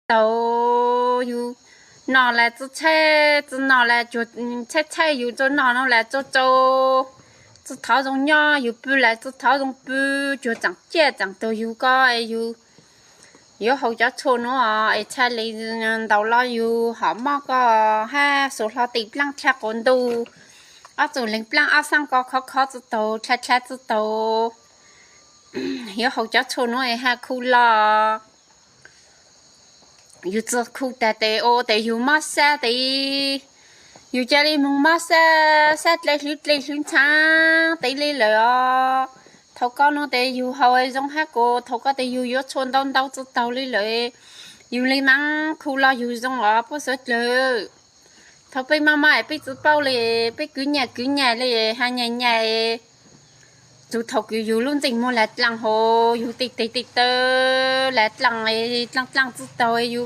taug, yus noj las tsi tshaib, tsi noj las tsuas tshaib tshaib, yus tsi noj no las tsi tsau, tsi thov zoo nyob, yus pw las tsi thov zoo pw, tsuas tseem ciaj tseem taug yus ko es yus yuav haus cov tshuaj nuav es txhaj le ntaus los yus hom mob ko hab xuas hlo tes plaab dlha quas ntug, ob txuas leeg plaab ob xaab ko khov khov tsi taug dlha dlha tsi taug. Yuav haus cov tshuaj nuav es hab khu los yus tsi khu tag tes ua tes yug mob sab tes yug ca le moog mob sab, sab dle hlwv dle hlwv ntxhaav tes le lawm os. Thaus ko nuav tes yug haus zoo hab kuas thaus ko tes yug yuav tshuaj ntau ntau tsi taug le lawm, yug le maab khu los yug zoo os puab suav dlawg. Thaus peb mob mob es peb tsi paub le, peb kwv nyaj kwv nyaj le, has nyaj nyaj, txug thaus kws yug lub ntsej muag laag dlaaj hab yug tej teg tej taw laag dlaaj, dlaaj dlaaj tsi taug yug